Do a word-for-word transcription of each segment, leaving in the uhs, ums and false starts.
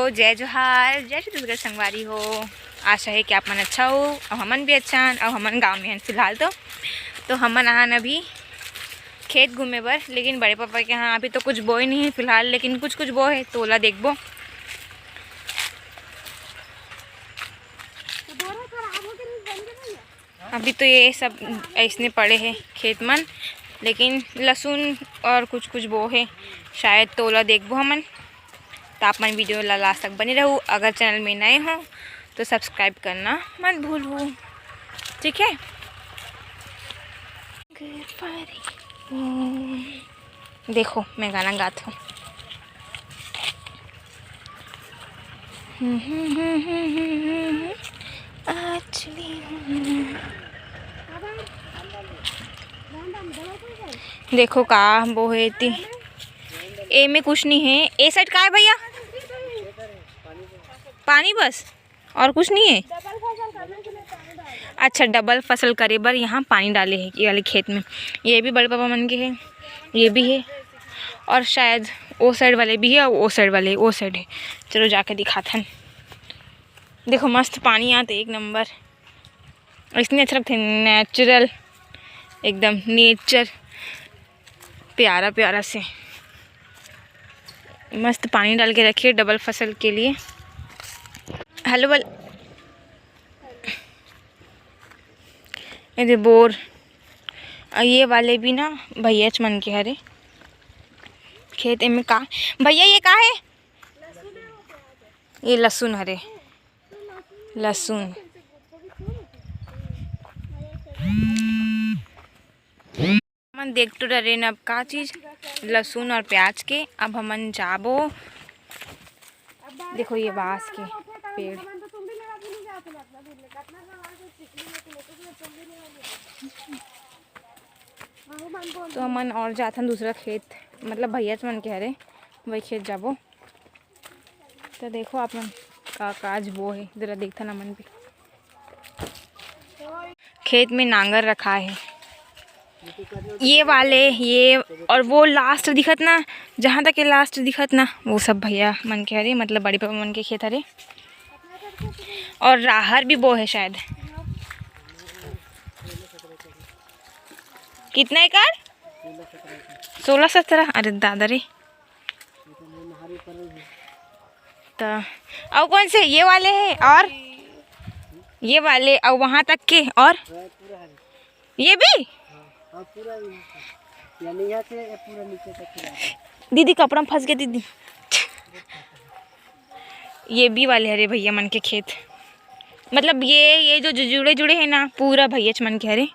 तो जय जोहार, जय छत्तीसगढ़ संगवारी हो। आशा है कि आप मन अच्छा हो, अउ हमन भी अच्छा हन, अउ हमन गाँव में हन फिलहाल तो। तो हमन आन अभी खेत घूमे बर, लेकिन बड़े पापा के यहाँ अभी तो कुछ बोए नहीं है फिलहाल, लेकिन कुछ कुछ बो है, तो ओला देखबो। अभी तो ये सब ऐसने पड़े हैं खेत मन, लेकिन लहसुन और कुछ कुछ बो है शायद, तो ओला देखबो हमन। तो आप मन वीडियो ला लास्ट तक बने रहू। अगर चैनल में नए हो तो सब्सक्राइब करना मत भूलू, ठीक है। देखो, मैं गाना गात हूँ। देखो का बोहे ती, ए में कुछ नहीं है। ए साइड का है भैया? पानी बस, और कुछ नहीं है। अच्छा, डबल फसल करे बर यहाँ पानी डाले है ये वाले खेत में। ये भी बड़े पापा मन के है, ये भी है, और शायद ओ साइड वाले भी है, और ओ साइड वाले, ओ साइड है। चलो जाके दिखाथन। देखो मस्त पानी आते, एक नंबर। इतने अच्छा लगते हैं, नेचुरल, एकदम नेचर, प्यारा प्यारा से। मस्त पानी डाल के रखिए डबल फसल के लिए। हेलो बोल, ये बोर। अउ ये वाले भी ना भैयाच मन के हरे खेत। एमे का भैया, ये का है? ये लहसुन हरे, लहसुन। हमन देख तो डरेन अब का चीज, लहसुन और प्याज के। अब हमन जाबो। देखो ये बांस के पेड़। तो हमन और जाथन दूसरा खेत, मतलब भैयाच मन के हरे, वही खेत जाबो। तो देखो आप मन का काज बो है, जरा देखथन हमन भी। खेत में नांगर रखा है, ये वाले, ये और वो लास्ट दिखत ना, जहाँ तक ये लास्ट दिखत ना, वो सब भैया मन के हरे, मतलब बड़े पापा मन के खेत हरे। और राहर भी बो है शायद। कितना एकड़? सोलह सत्रह। अरे दादा रे। तो अउ कौन से, ये वाले हैं और ये वाले, और वहाँ तक के, और ये भी। हाँ, पूरा यहाँ से, यानी यहाँ से ये पूरा नीचे तक पूरा। दीदी, कपड़ा में फंस गया दीदी। ये भी वाले हरे भैया मन के खेत, मतलब ये, ये जो, जो जुड़े जुड़े हैं ना, पूरा भैयाच मन के हरे।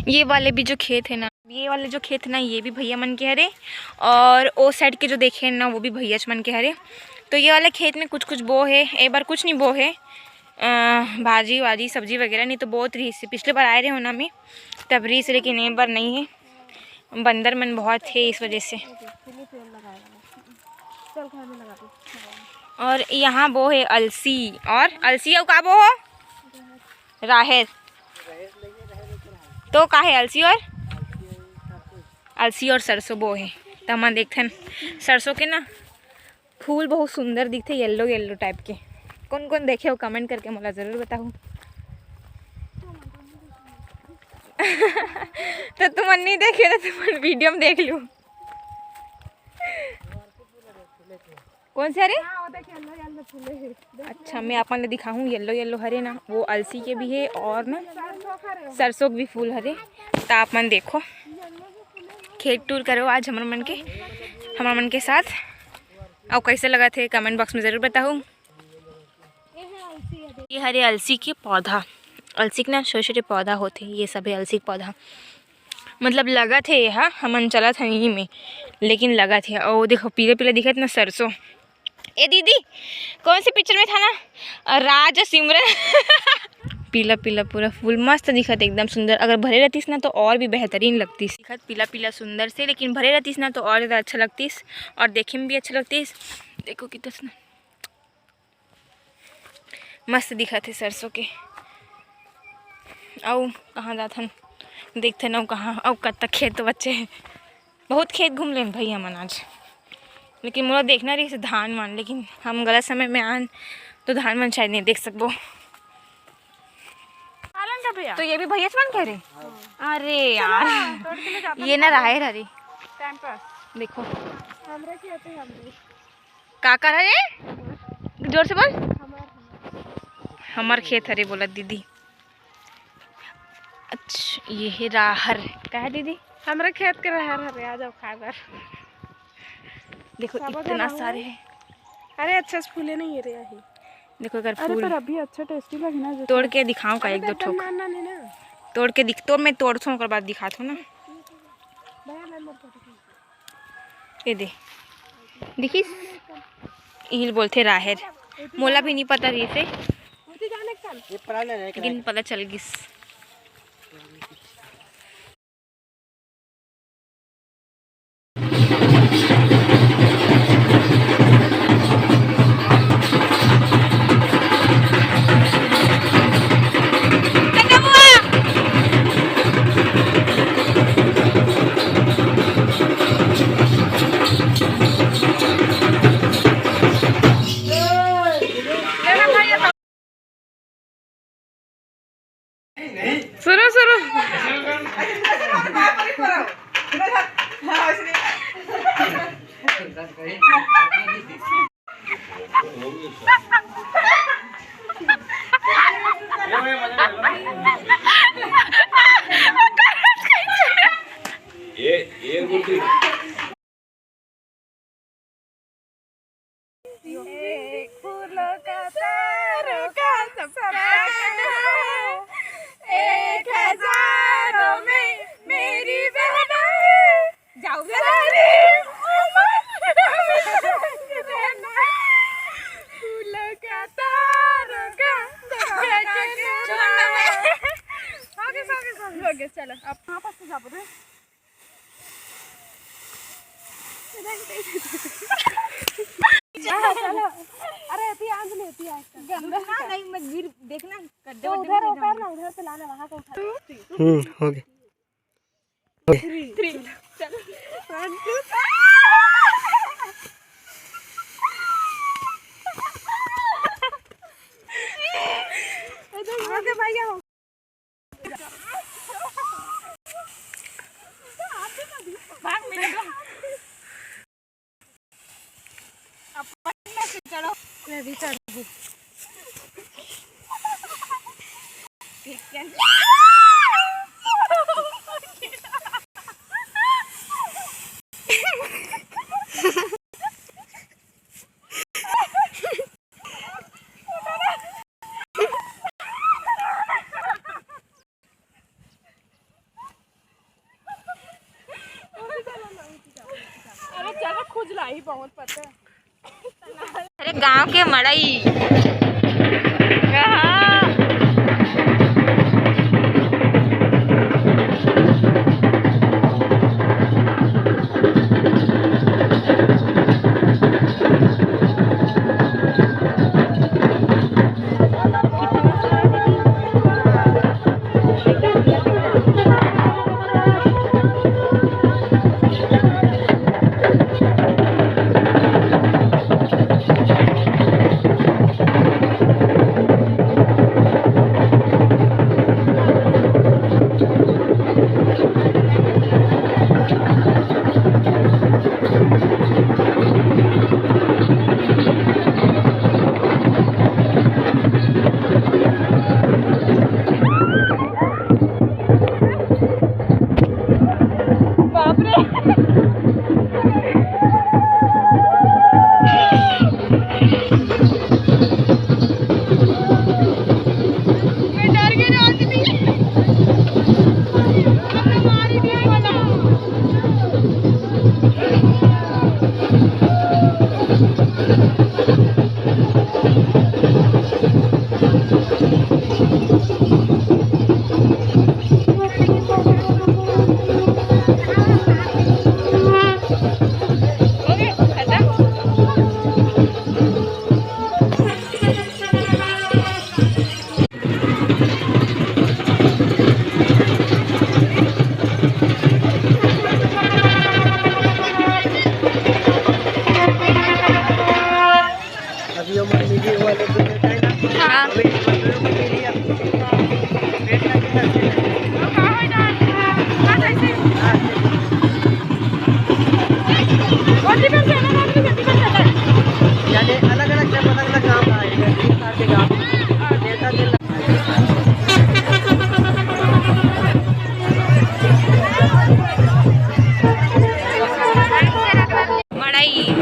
ये वाले भी जो खेत है ना, ये वाले जो खेत है ना, ये भी भैया मन के हरे, और ओ साइड के जो देखे ना, वो भी भैयाच मन के हरे। तो ये वाले खेत में कुछ कुछ बो है, ए बार कुछ नहीं बो है, अ, भाजी वाजी सब्जी वगैरह नहीं तो बहुत रहिस हे, पिछले बार आए रहे हो ना मैं, तब रहिस हे, लेकिन ए बार नहीं है। बंदर मन बहुत है इस वजह से। और यहाँ बो है अलसी, और अलसी अउ का बो हो? राहेर। तो का है, अलसी और, अलसी और सरसों बो है। त हमन देखथन सरसों के ना, फूल बहुत सुंदर दिखथे, येलो येलो टाइप के। कौन कौन देखे हो, कमेंट करके मोला जरूर बताहू। तो तुमन नहीं देखे तो तुमन वीडियो में देख लू। कौन से हरे? हाँ, वो देख, येलो येलो फूले हे। अच्छा, मैं अपन ले दिखाहूँ, येलो येलो हरे ना, वो अलसी के भी है और ना सरसों के भी फूल हरे। त आप मन देखो, खेत टूर करो आज हमर मन के, हमर मन के साथ। अउ कैसे लगत हे, कमेंट बॉक्स में जरूर बताहू। ये हरे अलसी के पौधा, अलसी के ना छोटे छोटे पौधा होथे, ये सब है अलसी के पौधा। मतलब लगत हे, एहा हमन चलत हन इही में, लेकिन लगत हे। अउ देखो, पीला पीला दिखत ना सरसों। ए दीदी, कौन से पिक्चर में था ना, राज सिमरन। पीला पीला पूरा फूल मस्त दिखत, एकदम सुंदर। अगर भरे रहतीस ना तो और भी बेहतरीन लगतीस। दिखत पीला पीला सुंदर से, लेकिन भरे रहतीस ना तो और ज़्यादा अच्छा लगतीस और देखे में भी अच्छा लगतीस। देखो कितना सुंदर, मस्त दिखत हे सरसों के। अउ कहाँ जाथन, देखथन अउ कहाँ, अउ कतक खेत बचे हे। बहुत खेत घूम लेन भैया मन आज, लेकिन मोला देखना रहिस धान वान, लेकिन हम गलत समय में आन, तो धान वान शायद नहीं देख सकबो। आलन का भैया? तो ये भी भैया मन कह रहे? अरे यार, ये ना राहेर हरी। Time pass. देखो। हमरे खेत है, हमरे। का कर हरे? जोर से बोल। हमर खेत हरे बोला दीदी। अच्छा, ये है राहर। का है दीदी? हमरे खेत के राहर हरे, आ जाओ खा कर। देखो, इतना सारे है। अरे, अच्छा से फूले नहीं है रे, यही। देखो, अगर अरे, फूल पर अभी अच्छा टेस्टी लगी ना, जैसे तोड़ के दिखाओ का अरे, एक दो एकदम ठोक। नान नान है ना। तोड़ के दिख, तो मैं तोड़थों, ओकर बाद दिखाथों ना। ये दे, देखिस, इहिल बोलथे राहेर। मोला भी नहीं पता रहिसे, लेकिन पता चल गिस। शुरू शुरू। ये ये गुटी। एक फूलों का तारों का सपना है, एक हजारों में मेरी बहना है। जाओ। सारी उम्र फूलों का तारों का सपना है। हो गया, हो गया, हो गया। हो गया, चलो, अब वापस से जाओ रे। चलो। अरे, एती आंज ले, एती आंज। गंदा ना, नहीं, मैं गिर, देखना, गड्ढे तो वड्ढे उधर में ऊपर जाऊंगी। ना, उधर से लाना, वहाँ का उठा। हम्म, हो गया। Three, three. चलो। वन, टू। हो गया भैया, हो। भाग, मिल गया। अपन में से चढ़ो। मैं भी चढ़ूंगी। ठीक है। अरे चलो, खुजला ही बहुत पता है। अरे गांव के मड़ई। यानी अलग-अलग जब अलग-अलग गाँव का आएगा, तीन साल के गाँव, देवता के मड़ई।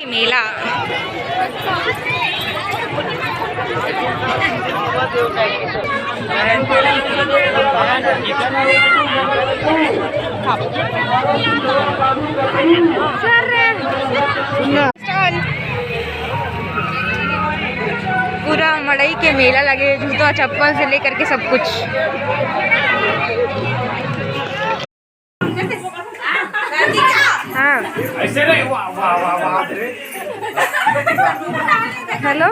मेला। पूरा मड़ई के मेला लगे, जूता चप्पल से लेकर के सब कुछ। हाँ। ऐसे नहीं, वाह, वाह, वाह, वाह। हेलो।